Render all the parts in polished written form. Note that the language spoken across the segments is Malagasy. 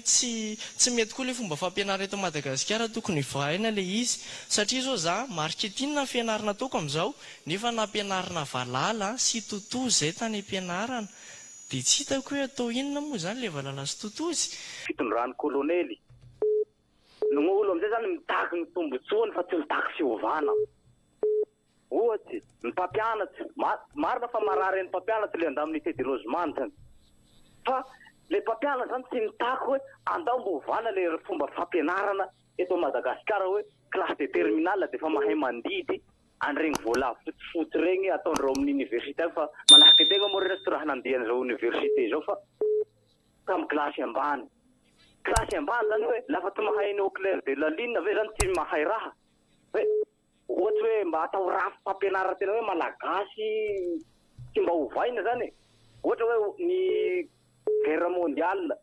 Tsy tsy mety koa le fomba fampianarana eto Madagasikara tokony hivoahina le izy satria zao za marketing ny fianarana ataoko amizao nefa nampianarina valala sy totozy zay tany ampianarana de tsy hitako hoe atao inona moa zany le valala sy totozy. Fitondran'ny kolonely. Ny olo amizay zany mitaky ny tombotsoany fa tsy mitaky fiovana. Ohatsy, ny mpampianatra, marina fa marary an'ny mpampianatra ilay indemnité de logement zany. Fa ilay mpampianatra zany tsy mitaky hoe andao mba ovana ilay fomba fampianarana eto Madagasikara hoe classe de terminale dia efa mahay mandidy an'ireny voalavo fotsifotsy ireny ataondreo amin'ny université any fa manahaka antegna moa reny tsy raha nandeha an'izao université izao fa tamin'ny classe ambany. Classe ambany zany hoe lafa tsy mahay ny au clair de la lune ve zany tsy mahay raha? Hoe Ohatsy hoe mba atao rafi-pampianarana tena hoe malagasy tsy mba ovaina zany e. Ohatra hoe ny guerre mondiale.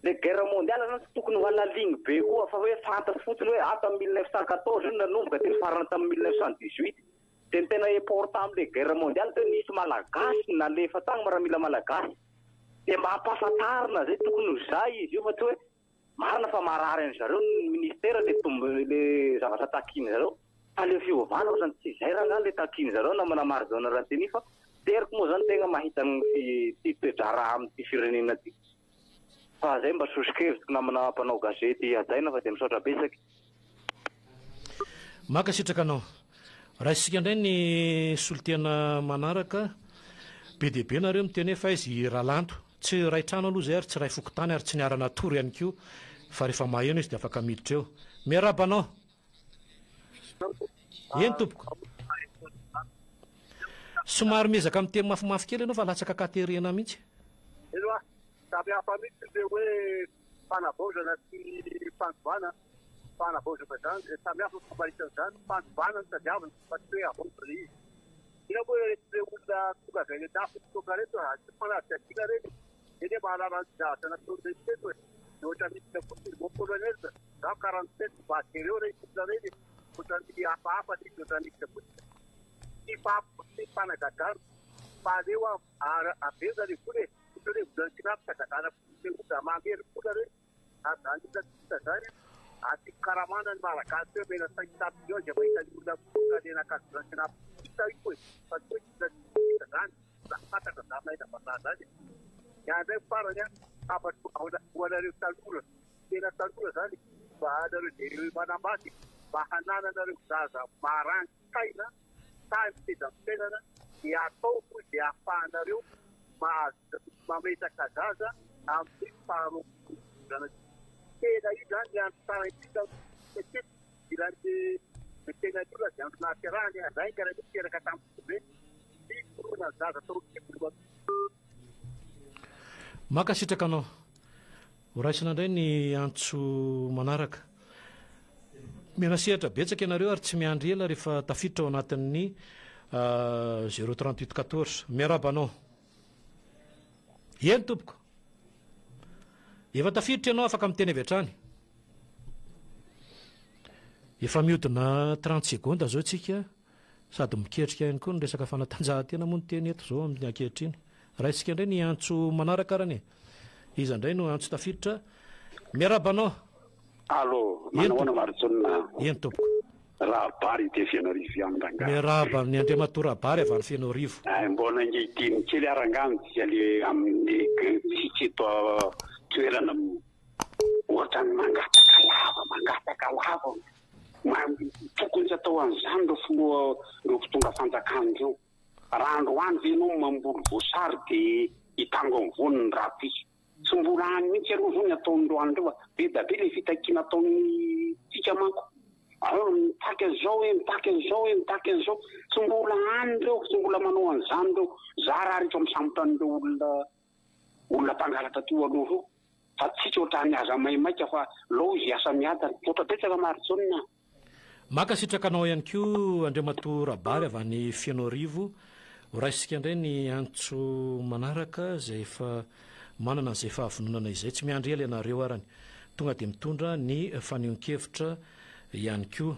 Le guerre mondiale zany tsy tokony ho halaligny be koa fa hoe fantatry fotsiny hoe ah tamin'ny 1914 io nanomboka dia nifarana tamin'ny 1918. Dia ny tena important amin'le guerre mondiale dia hoe nisy malagasy nalefa tagny miaramila malagasy. Dia mba ampahafantarina zay tokony ho zay izy io fa tsy hoe Marina fa marary an zareo ny ministera le tombo le zavatra takin zareo fa le fiovana otrany tsy zay rangah le takin zareo namana Marijaona Rantenia fa teriko moa zany tegna mahita ny fi ty toe-draharaha amin'ity firenena ty fa zay mba soso-kevitro namana mpanao gazety hajaina fa de misaotra betsaka. Mankasitraka anao. Raisintsika indray ny solontena manaraka. Be dia be nareo miteny hoe faiza i Ralanto. Tsy iray trano aloha izay ary tsy iray fokontany ary tsy niara-natory ihany koa fa rehefa maheno izy dia afaka miditra eo. Miarahaba anao. Eny tompoko. Somary miezaka miteny mafimafy kely ianao fa latsaka an-katerena mihitsy. Eny hoa, samy hafa mihitsy le hoe fanavaozana sy fanovana. Fanavaozana izany dia samy hafa ny famaritana izany. Fanovana no tadiavina fa tsy hoe havaozana ilay izy. Inona moa ireto le olona tonga avy any an-dafy nitsoaka ireto a? Tsy fanadihadiana ireny e. Eny e, mahalala ny zavatra nataon'ireny teto e. Dia ohatran'ny miditra fotsiny, mon colonel, zaho 47, mba jereo re olona ireny e. Ohatran'ny hafahafa ilay izy, ohatran'ny miditra fotsiny. Tsy faha- tsy fanagadrana fa aleo averina ilay vola e. Ohatra hoe volan'ny kinapitra gadrana fotsiny ilay olona, mamery vola ireny. Ary zany olona tsy hita zany an, asiako karamana ny malagasy hoe omena 500 millions izay mahita ny olona mivoaka any an'Ankadindrano sy an'Ampotsy hita io e, fa tsy hoe olona tsy hita zany, mbola fantatra zany mahita vazaha zany e. Ny ahy ndray farany an, hafatro ho anareo tanora, tena tanora zany, mba anareo izay manambady, mba hanananareo zaza marani-tsaina, sahy miteza ny fiainana, dia ataovy izay ahafahanareo mahazo mametraka zaza amin'ny faharoapolo zanak'io. Tena io zany ny andro tsara indrindra satria ilan'ny ny tena ny olona dia andro nahaterahany lainga raha misy teraka tamin'ny be ny foroana zaza tao an-kibony. Mankasitraka anao. Ho raisina indray ny antso manaraka. Mena sehatra betsaka ianareo ary tsy miandry ela rehefa tafiditra ao anatin'ny 038 14. Miarahaba anao. Eny tompoko. Efa tafiditra ianao afaka miteny avy hatrany. Efa mihodina 30 secondes zao tsika sady miketrika ihany koa ny resaka fanatanjahantena moa ny teny eto zao amin'ny ankehitriny. Raisika indray ny antso manaraka arany e. Iza indray no antso tafiditra? Miarahaba anao. Allo, manahoana Marijaona? Eny tompoko. Rabary ity Fenoarivo ihany rangahy. Miarahaba an'i Andriamatoa Rabary avy any Fenoarivo. Ay, mbola ange hiteny kely aho rangahy amintsika le amin'ny tsika eto toerana ohatran'ny mangataka lava, mangataka lava. Tokony tsy atao an'izany ireo filoha, ireo mpitondra fanjakana ireo. Raha androany ve ianao mamboly voasary dia hitango amin'ny voany ny rahampitso. Tsy mbola any mihitsy aloha zao ny ataon'ireo any ireo fa be da be le fitakiana ataon'ny tsika manko. Ao mitaky an'izao hoe mitaky an'izao hoe mitaky an'izao. Tsy mbola any ireo, tsy mbola manao an'izany ireo. Zara ary efa misambotra an'ireo olona olona mpangalatra teo aloha ireo. Fa tsika ohatran'ny aza maimaika fa lao izy hiasa miadana. Misaotra betsaka Marijaona a. Mankasitraka anao ihany koa Andriamatoa Rabary avy any Fenoarivo. Ho raisintsika indray ny antso manaraka izay efa manana an'izay fahavononana izay. Tsy miandry ela ianareo arany. Tonga dia mitondra ny fanehoan-kevitra ihany koa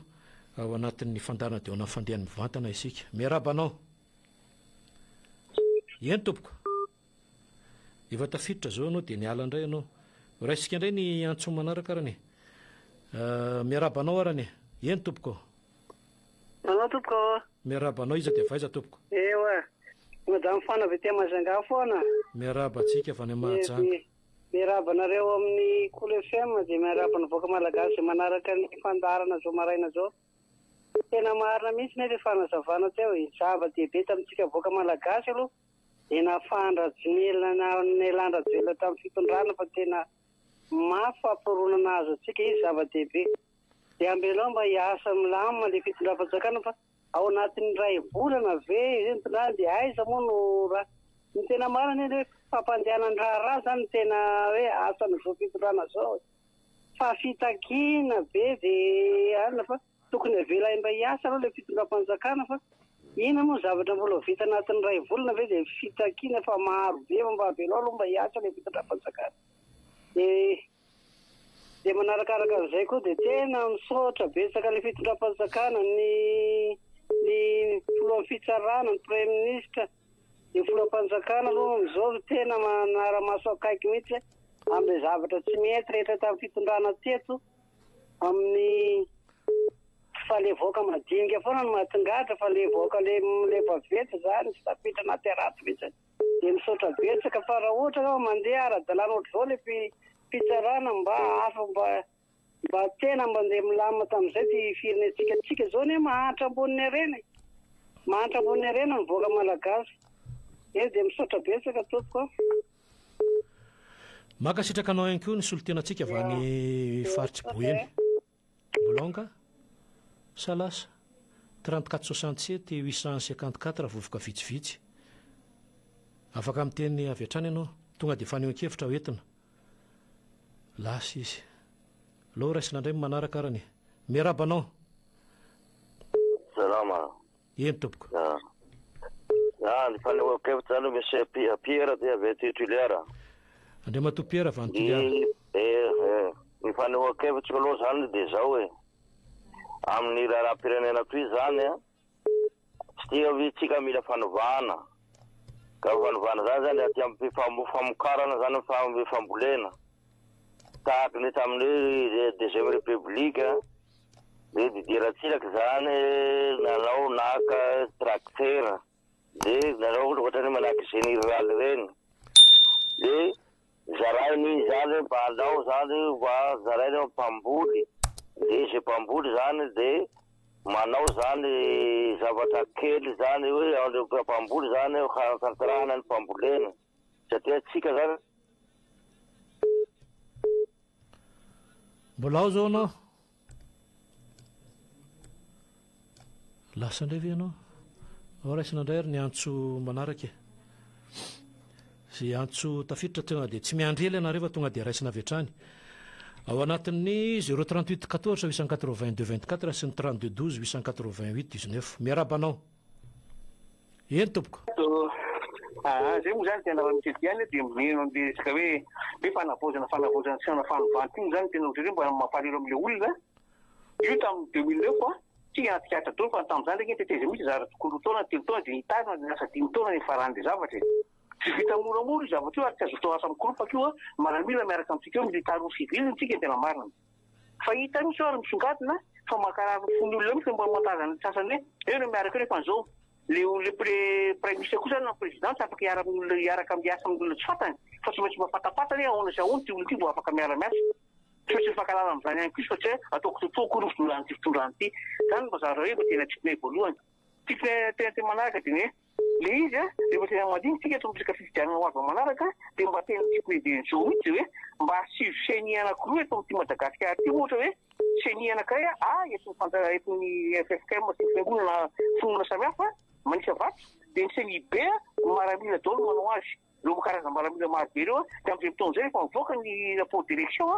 ao anatin'ny fandaharana dia ao anatin'ny fandehany mivantana isika. Miarahaba anao. Eny tompoko. Efa tafiditra izao ianao dia niala indray ianao. Raisika indray ny antso manaraka arany e. Miarahaba anao arany e. Eny tompoko. Manao tompoko ô. Miarahaba anao iza dia avy aiza tompoko? Ewa. Madame Fana avy aty Majunga foana. Miarahaba antsika avy any Mahajanga. Miarahaba anareo ao amin'ny Kolo FM dia miarahaba ny vahoaka malagasy izay manaraka ny fandaharana zao maraina zao. Tena marina mihitsy ne le fanazavana teo e. Zava-dehibe tamintsika vahoaka malagasy aloha dia nafahan-dRajoelina nelan-dRajoelina tamin'ny fitondrana fa tena mafy fampironana azo antsika izy zava-dehibe. Dia ambelao mba hiasa milamina le fitondram-panjakana fa ao anatin'ny iray volana ve izay ny tondrana dia aiza moa no raha ny tena marina anie le hoe fampandehanan-draharaha zany no tena hoe asan'izao fitondrana zao e. Fa fitakiana be dia alina fa tokony avela mba hiasa aloha le fitondram-panjakana fa inona moa ny zavatra mbola ho vita anatin'ny iray volana ve dia fitakiana efa maro be fa mba avelao aloha mba hiasa le fitondram-panjakana dia Dia manarakaraka an'izay koa dia tena misaotra betsaka ny fitondram-panjakana, ny ny filohan'ny fitsarana, ny praiminisitra, ny filoham-panjakana aloha amin'izao no tena manara-maso akaiky mihitsy amin'ilay zavatra tsy mety rehetra tamin'ny fitondrana teto amin'ny fa le vahoaka madinika foana no mahatongadra fa le vahoaka le le vaventy zany tsy tafiditra anaty harato mihitsy. Dia misaotra betsaka fa raha ohatra ka mandeha ara-dalàna ohatr'izao ilay fitsarana mba hafa mba mba tena mandeha milamina tamin'izay ity firenentsika tsika izao anie mahantra ambonin'ny harena e! Mahantra ambonin'ny harena ny vahoaka malagasy. Eny dia misaotra betsaka tompoko a! Mankasitraka anao ihany koa ny solontenantsika avy any faritr'i Boeny. Bolonga, sa lasa? 34 67 854 vovoka vitsivitsy. Afaka miteny avy hatrany ianao. Tonga dia fanehoan-kevitra ho entina. Lasa izy. Aleo raisina indray ny manaraka arany e. Miarahaba anao. Salama. Eny tompoko. Ah, ny fanehoan-kevitra zany Monsieur Pierre dia avy aty Toliara. Andriamatoa Pierre avy any Toliara. Ny eh, eh, ny fanehoan-kevitro aloha zany dia zao e. Amin'ny raharaham-pirenena toy izany a, tsy tia hoe tsika mila fanovana. Ka fanovana zany zany aty amin'ny famokarana zany amin'ny fambolena. Tahaka ny tamin'ny deuxième république De Didier Ratsiraka zany nanao naka tracteur de nanao ohatrany manahaky génie rural reny de zarainy iny zany mba hanao zany mba zarainy eo mpamboly de ze mpamboly zany de manao zany zavatra kely zany hoe mpamboly zany hanatanterahana ny fambolena satria tsika zany Mbola ao zao anao? Lasa indray ve ianao? Ao raisina indray ary ny antso manaraka e. Izay antso tafiditra tonga dia tsy miandry ela ianareo fa tonga dia raisina avy hatrany. Ao anatin'ny 038 14 882 24 sy ny 32 12 888 19. Miarahaba anao. Eny tompoko. Aa zay moa zany tena raha misy ihany dia mino an'le resaka hoe hoe fanavaozana fanavaozana tsy fanovana ity moa zany tena ohatran'ny hoe mba mampalahelo amin'le olona io tamin'ny 2009 a tsy nahatsikaritra daholo fa tamin'izany ndraiky ny teteza mihitsy zara tokony roa taona telo taona dia nitarina dia lasa dimy taona ny faran'le zavatra e tsy vita moramora io zavatra io ary tsy azo atao asa mikoropaka io a maramila miaraka amintsika eo militaire ou civil ny tsika tena marina Fa hita mihitsy ary misongadina fa mankarary ny fon'ny olona mihitsy mba mahatazana ny sasany hoe eo no miaraka eo nefa an'izao le le pre praiminisitra kosa na président tsy afaka hiara amin'ny olona hiaraka miasa amin'ny olona tsy fantany fa tsy maintsy mba fantapantany hoe ahoana sy ahoana ity olona ity vao afaka miara miasa. Tsy maintsy mifankahalala amin'izany ihany koa izy fa tsy hoe ataoko totoa akory ny fitondrana ity fitondrana ity. Izany no mba zavatra hoe mba tena tsy tianay voalohany. Tiako tena tena manaraka dia ny hoe Le izy a, rehefa tena mandinika tsika eto amin'ny resaka fifidianana ho avy amin'ny manaraka dia mba tena tiako heverina zao mihitsy hoe mba asio ceni anakiroa eto amin'ity Madagasikara ity ohatra hoe ceni anakiray a eto ny fanja eto ny ffkm sy ny fiangonana finoana samihafa manisa vato dia ny ceni B maramila daholo no manao azy. Ireo karazana miaramila maro be ireo dia amin'izay fotoana izay rehefa mivoaka ny rapport d'élection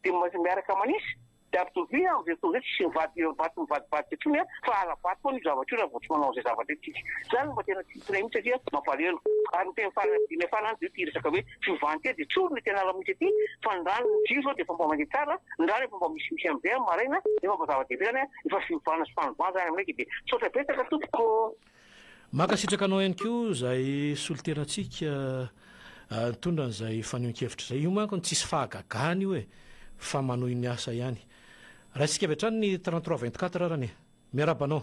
dia miaraka manisa dia ampitovia amin'izay fotoana izay tsisy mivady vato mivadibadika intsony fa hala-bato foana io zavatra io raha vao tsy manao an'izay zavatra io tsika. Izany no mba tena tsy tianay mihitsy satria mampalahelo. Ary ny teny farany ampidinay farany dia ity resaka hoe fiovana ity dia tsorina ity an'ala mihitsy ity fa ny rano ny jiro izao dia efa mba mandeha tsara, ny rano efa mba misimisy amin'izay amin'ny maraina nefa mba zava-dehibe izany efa fiovana sy fanovana izany aminay dia misaotra betsaka tompoko. Mankasitraka anao ihany koa izay solontenantsika nitondra an'izay fanehoan-kevitra izay. Io manko no tsisy fahagagana io e, fa manohy ny asa ihany. Raisintsika avy hatrany ny 33 24 arany e. Miarahaba anao.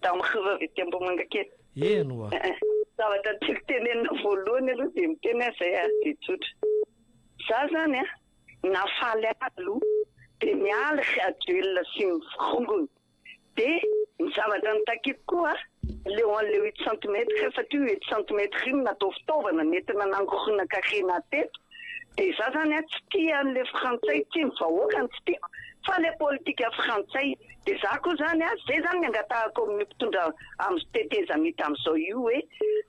Dame Rova avy ety Ambohimangakely. Eny oa. Zavatra tiako tenenina voalohany aloha dia miteny aho izay ary dia tsotra. Za zany an, nahafaly ahy aloha dia miala ry Rajoelina sy ny forongony. Dia ny zavatra notakiko koa leo an'ilay huit centimètres satria io huit centimètres io no natao fitaovana nentina nangoronan-karena teto. Dia za zany an tsy tia an'ilay frantsay, tsy ny vahoaka no tsy tiako fa ilay politika frantsay. Dia za koa zany an, zay zany ny angatahako amin'io mpitondra amin'ny tetezamita amin'izao io hoe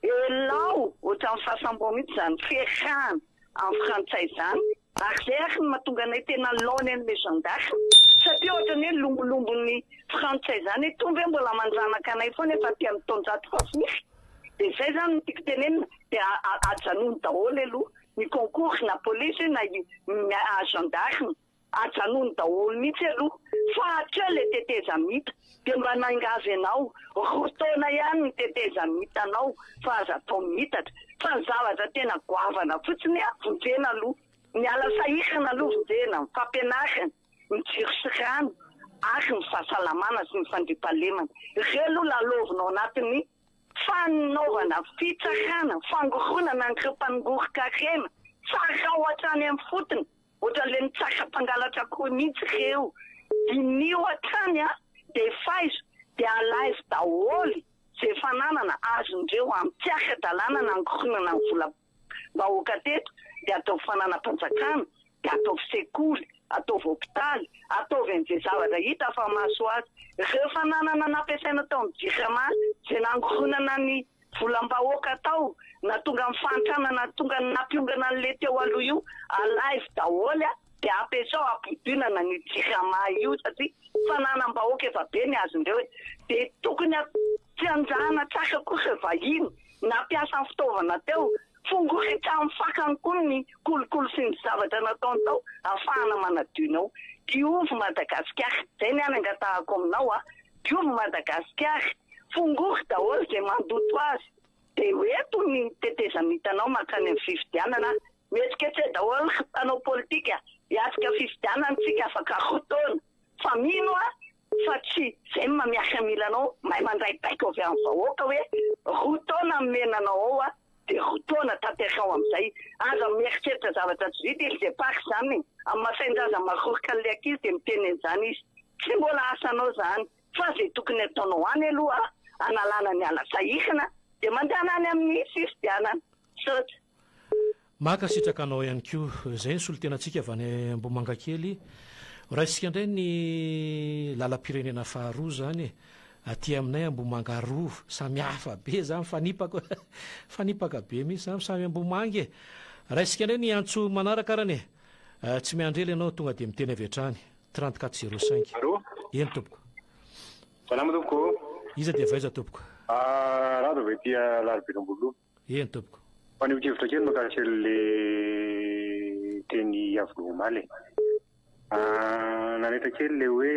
elao ohatran'ny fasam-bao mihitsy izany ferahana amin'ny frantsay izany. Ary zay ary no mahatonga anay tena laony an'ilay gendarme satria ohatran'ny hoe lombolombo'ny frantsay izany hoe itony ve mbola manjanaka anay foana efa aty amin'ny taonjato fahafiry. Dia zay zany no tiako tenenina, dia ajanony daholo aloha ny concours na police io na gendarme. Ajanony daholo mihitsy aloha fa hatreo le tetezamita dia mba naingavy anao roa taona ihany ny tetezamitanao fa aza atao miitatra fa ny zavatra tena goavana fotsiny a vonjena aloha ny ala sahirana aloha vonjena ny fampianarana ny jiro sy rano ary ny fahasalamana sy ny fandriampahalemana ireo aloha lalaovina ao anatin'ny fanaovana fitsarana fangoronana an'ireo mpangoron-karena tsarao hatrany amin'ny fotony Ohatran'ilay mitsaka mpangalatra akoho mihitsy reo. Diniho hatrany a, dia faizo, dia alaivo daholo ze fananana azondreo amin'ny tsy ara-dalàna nangoronana ny volam-bahoaka teto, dia ataovy fananam-panjakana, dia ataovy sekoly, ataovy hopitaly, ataovy an'ze zavatra hita fa mahasoa azy. Reo fananana nampiasaina tao amin'ny jirama, ze nangoronana ny volam-bahoaka tao nahatonga ny fahantrana nahatonga ny nampiongana an'le teo aloha io alaivo daholo a dia ampiasao hampodinana an'io jirama io satria fananam-bahoaka efa be ny azondreo e dia tokony tsy anjahana tsara koa ireo vahiny nampiasa ny fitaovana teo fongory hatramin'ny fakany koa ny kolikoly sy ny zavatra nataony tao ahafahana manadio ny ao diovy Madagasikara zay ny any angatahako aminao a Diovy Madagasikara, fongory daholo izay mandoto azy, dia ho eto ny tetezamitanao mankany amin'ny fifidianana, mihetsiketseha daholo ry mpanao politika, hiatrika fifidianana tsika afaka roa taona, fa mino aho fa tsy izay no maha miaramila anao, mahay mandray baiko avy amin'ny vahoaka hoe roa taona nomena anao ao aho, Dia roa taona tanterao amin'izay. Aza mieritreritra zavatra tsy vita izy dia paka izany e. Amin'ny maha sain-jaza maroroka an'ilay ankizy dia miteny an'izany izy. Tsy mbola asanao izany fa izay tokony ataonao any aloha hanalana ny ala sahirana dia mandehana any amin'ny fifidianana. Misaotra. Mankasitraka anao ihany koa. Izay ny solontenantsika avy any Ambohimangakely. Raisintsika indray ny lalam-pirenena faharoa izany e. Aty aminay Ambohimanga Rova. Samy hafa be izany, mifanipaka mifanipaka be mihitsy izany, samy Ambohimanga e. Raisintsika indray ny antso manaraka arany e. Tsy miandry ela ianao, tonga dia miteny avy hatrany. 34 05. Allô? Eny tompoko. Salama tompoko. Iza dia avy aiza tompoko? Rado avy aty Alarobia Amboloa. Eny tompoko. Fanehoan-kevitra kely mahakasika an'le teny Iavoloha omaly e. Nanaitra kely le hoe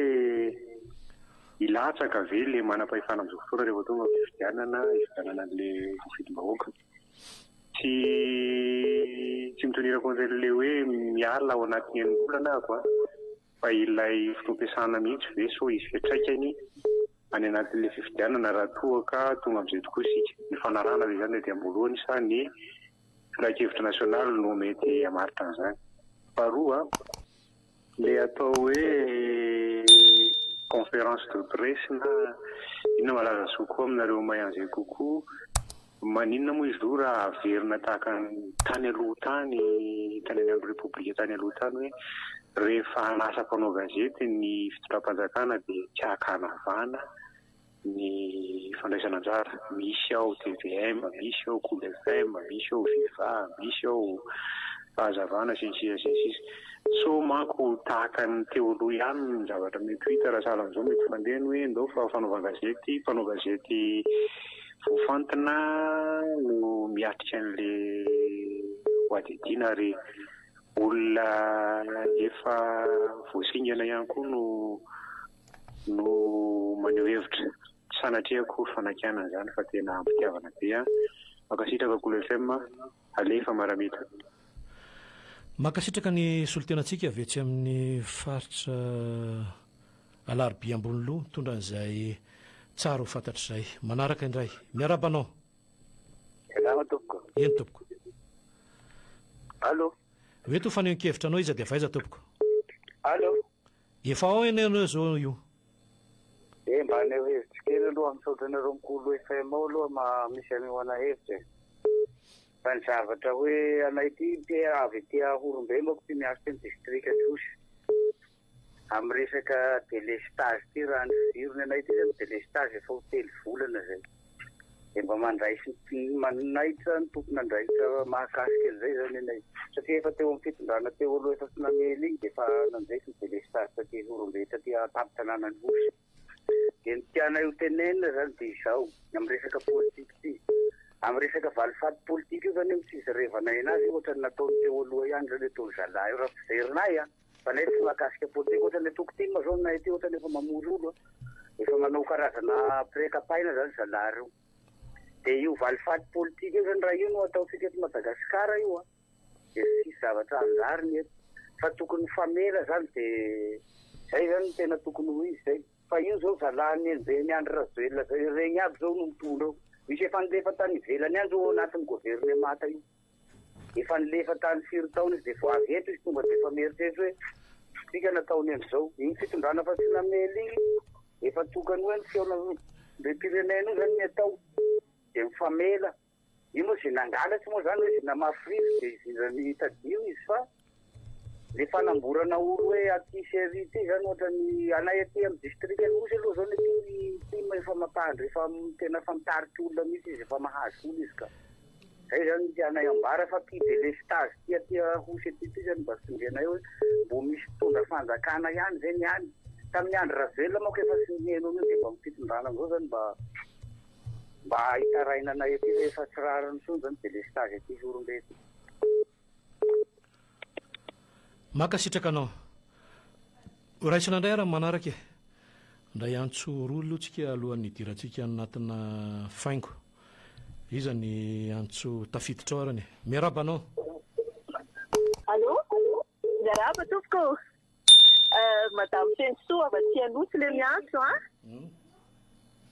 hilatsaka ve le manam-pahefana amin'izao fotoana rehefa tonga ny fifidianana hifidianana an'le voafidim-bahoaka. Tsy tsy mi-tenir compte an'le hoe miala ao anatin'ny enim-bolana aho an, fa ilay fotoam-piasana mihitsy ve sao hisy fiantraikany any anatin'ilay fifidianana raha toa ka tonga amin'izay tokoa isika. Ny fanarahana ve izany aty am-boalohany sa ny filankevitra nasionaly no mety hamaritra an'izany? Faharoa, ilay atao hoe conférence de presse na inona malaza soa koa aminareo mahay an'izay kokoa, maninona moa izy io raha averina tahaka ny tany aloha tany, tany amin'ny andro Repoblika tany aloha tany hoe rehefa hanasa mpanao gazety ny fitondram-panjakana dia tsy ankanavana ny fandraisana anjara. Misy ao tvm, misy ao Cool FM, misy ao Viva, misy ao Fahazavana sy ny sisa sy ny sisa. Sao manko tahaka ny teo aloha ihany ny zavatra mety ho hita raha sahala amin'izao mety fandehany hoe ndao fa fanaovan-gazety, mpanao gazety voafantina no miatrika an'ilay ho adihadiana ary olona efa voasingana ihany koa no no maneho hevitra. Tsy sanatria akory fanakianana izany fa tena am-pitiavana be an! Mankasitraka Kolo FM a! Alefa maramila. Mankasitraka ny solontenantsika avy etsy amin'ny faritra Alarobia Amboniloha mitondra an'izay tsara ho fantatra izay. Manaraka indray. Miarahaba anao. Salama tompoko. Eny tompoko. Allo. Ho eto fanehoan-kevitra anao iza dia avy aiza tompoko? Allo. Efa ao ianareo zao io. Eh mba haneho hevitra kely aloha misaotra anareo Mikolo FM ao aloha ma misy hanehoana hevitra e. Fa ny zavatra hoe anay ity mpe avy aty Ahorombe manko ty miasa ity district Anosy. Amin'ny resaka délestage ity raha ny fidirony anay ity zany délestage efa ho telo volana zay. Dia mba mandray sy manaitra ny tompon'andraikitra mahakasika an'izay zany ianay. Satria efa teo amin'ny fitondrana teo aloha efa tsy namely iny dia efa nandraisy ny délestage taty Ihorombe taty an-tampon-tanànan'Ihosy. Dia ny tianay ho tenenina zany dia izao, amin'ny resaka politika ity. Amin'ny resaka valifaty politika io zany io tsy ijerevanay anazy io ohatran'ny nataony teo aloha ihany zany ataony zalahy io raha fijerinay an. Fa nefa tsy mahakasika politika ohatran'ny antoko tim zao aminay aty ohatran'ny efa mamory olo a. Efa manao karazana pré-campagne zany zalahy reo. Dia io valifaty politika io zany raha io no ataontsika eto Madagasikara io a, dia tsisy zavatra hanjary ny eto. Fa tokony hifamela zany dia zay zany no tena tokony ho izy zay. Fa io zao zalahy nenjehin'i Andry Rajoelina zay regny aby zao no mitondra eo. Misy efa nilefa tany ivelany any zao ao anatin'ny governemanta io. Efa nilefa tany firy taona izy dia vao avy eto izy tonga dia efa mieritreritra hoe tsika nataony an'izao. Iny fitondrana fa tsy namely iny efa tokany hoe ny fihaonambem-pirenena io zany ny atao dia mifamela. Io moa izay nangalatra moa zany hoe izay namafy rivotra dia izindrany tadio izy fa le fanamborana olo hoe aty sy ary ity zany ohatran'ny anay aty amin'ny district Anosy aloha zao ny aty ny tim efa mampandry efa tena efa mitarika olona mihitsy izy efa mahazo olo izy ka. Zay zany ny tianay ambara fa ty delestage ty aty Ahosy aty ty zany mba tsindrianay hoe mbo misy mpitondra fanjakana ihany ve ny any. Tamin'ny Andry Rajoelina manko efa tsy niheno an'io dia mba amin'ny fitondrana amizao zany mba mba hitarainanay aty fa efa tsy rariny intsony zany delestage aty Ihorombe aty. Mankasitraka anao. Ho raisina indray ary ny manaraka e. Indray antso roa aloha tsika alohan'ny hidirantsika anatina faingo. Iza ny antso tafiditra ao arany e? Miarahaba anao. Allô? Miarahaba tompoko. Madame Fenosoa avy aty Anosy le miantso an.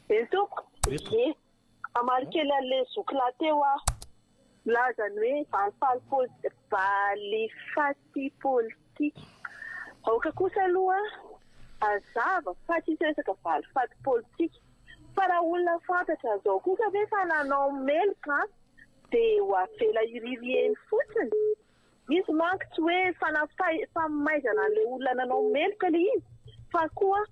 Eny tompoko. Ie. Hamaly kely an'le zoky lahy teo aho. Milaza ny hoe valifaly poli- valifaty politika. Aoka kosa aloha hazava fa tsisy resaka valifaty politika. Fa raha olona fantatra zao kosa ve fa nanao meloka dia ho avela hiriry eny fotsiny? Izy manko tsy hoe famaizana an'ilay olona nanao meloka ilay izy fa koa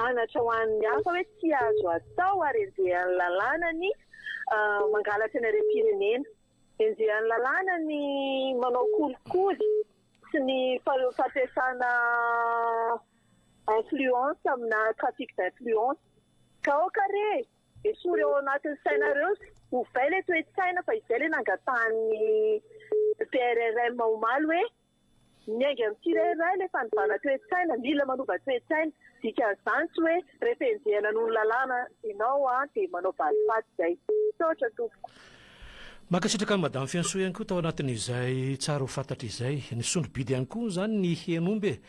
anatra ho an'ny hafa hoe tsy azo atao ary enjehan'ny lalàna ny mangalatra ny harem-pirenena. Enjehan'ny lalàna ny manao kolikoly sy ny fampiasana influence amina trafic d'influence. Ka aoka re e! Esory ao anatin'ny sainareo sy ovay ilay toe-tsaina fa izay ilay nangatahan'ny PRRM omaly hoe miainga amin'ny tsirairay ilay fanovana toe-tsaina, mila manova toe-tsaina. Dikan'izany tsy hoe rehefa enjehina noho ny lalàna ianao dia manao valifaty izay. Misaotra tompoko. Mankasitraka an'i Madame Fiantsoa ihany koa tao anatin'izay tsara ho fantatra izay. Nisondro-bidy ihany koa izany ny hen'omby e.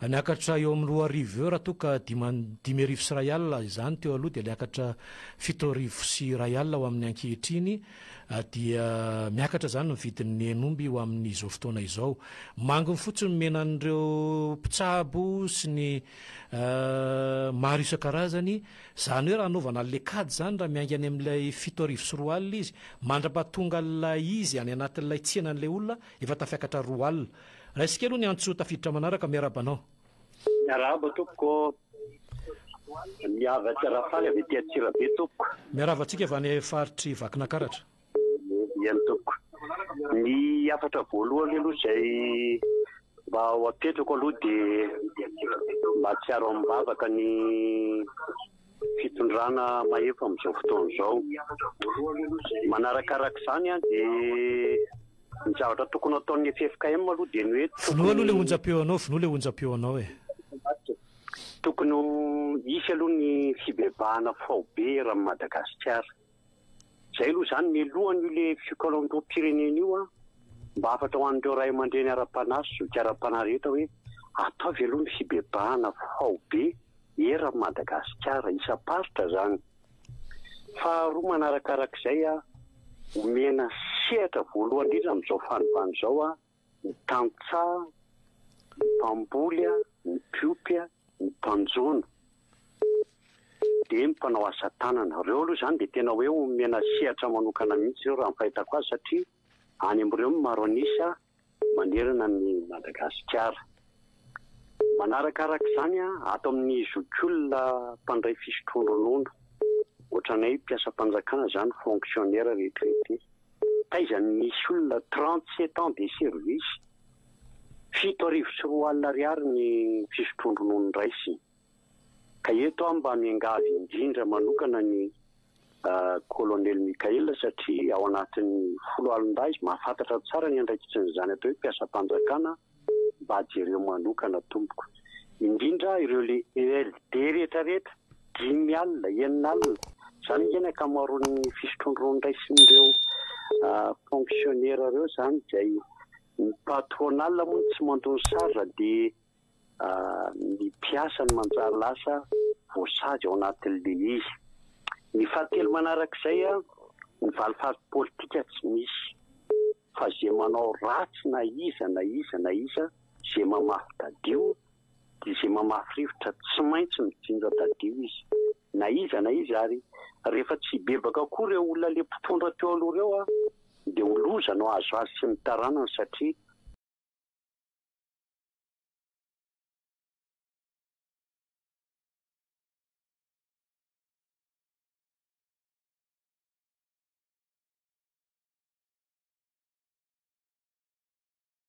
Niakatra eo amin'ny 2000 eo raha toa ka 2150 izany teo aloha dia niakatra 2170 ho amin'ny ankehitriny dia miakatra izany ny vidin'ny hen'omby ho amin'izao fotoana izao. Manginy fotsiny omena an'ireo mpitsabo sy ny maro isan-karazany Izany hoe raha anaovana an'ilay kajy izany raha miainga any amin'ilay 2007 izy, mandra-pahatonga an'ilay izy any anatin'ilay tsenan'ilay olona, efa tafiakatra 20. Raisiko aloha ny antso tafiditra manaraka, miarahaba anao. Miarahaba tompoko ô. Miava tsy Rafaly avy aty Antsirabe tompoko. Miarahaba antsika avy any faritr'i Vakinakaratra. Eny tompoko. Ny hafatra voalohany aloha izay mba ho apetrako aloha dia mba tsiaro amim-bavaka ny fitondrana mahefa amin'izao fotoana izao. Manarakaraka izany dia ny zavatra tokony hataon'ny ffkm aloha dia ny hoe Vonoa aloha ilay onjam-peo anao, vonoa ilay onjam-peo anao e. Tokony ho hisy aloha ny fibebahana faobe eran'i Madagasikara. Izay aloha izany mialohan'io le fikaonandoham-pirenena io an, mba hafatra ho an'ireo ray aman-dreny ara-panahy sy zoky ara-panahy rehetra hoe ataovy aloha ny fibebahana faobe eran'i Madagasikara, isam-paritra izany. Faharoa manarakarak'izay an, omena sehatra voalohany indrindra amin'izao fanovana izao an, ny tantsaha, ny mpamboly, ny mpiompy, ny mpanjono, dia ny mpanao asa tanana. Ireo aloha izany dia tena hoe omena sehatra manokana mihitsy ireo raha ny fahitako azy satria any amin'ireo no maro an'isa manerana an'i Madagasikara. Manarakarak'izany ato amin'ny zokiolona mpandray fisotroan-dronono, ohatranay mpiasam-panjakana izany, fonctionnaire retraité. Taiza no nisy olona 37 ans de service, 2007 ariary ny fisotroan-dronono raisiny. Ka eto aho mba miangavy indrindra manokana ny Colonel Mickaël satria ao anatin'ny foloalindahy izy mahafantatra tsara ny andraikitrin'izany atao hoe mpiasam-panjakana, mba jereo manokana tompoko. Indrindra ireo le ELD rehetra rehetra, 5 alina, 60 alina, izany ange ny ankamaroan'ny fisotroan-dronono raisin'ireo fonctionnaires ireo izany izay ny patronal moa no tsy mandoa ny charge dia ny mpiasa no manjary lasa voasazy ao anatin'ilay izy. Ny fahatelo manarak'izay, ny valifaty politika tsy misy fa izay manao ratsy na iza na iza na iza, izay mamafy tadio dia izay mamafy rivotra tsy maintsy mijinja tadio izy na iza na iza ary rehefa tsy hibebaka koa ireo olona ilay mpitondra teo aloha ireo dia ho loza no hahazo azy sy ny taranany satria.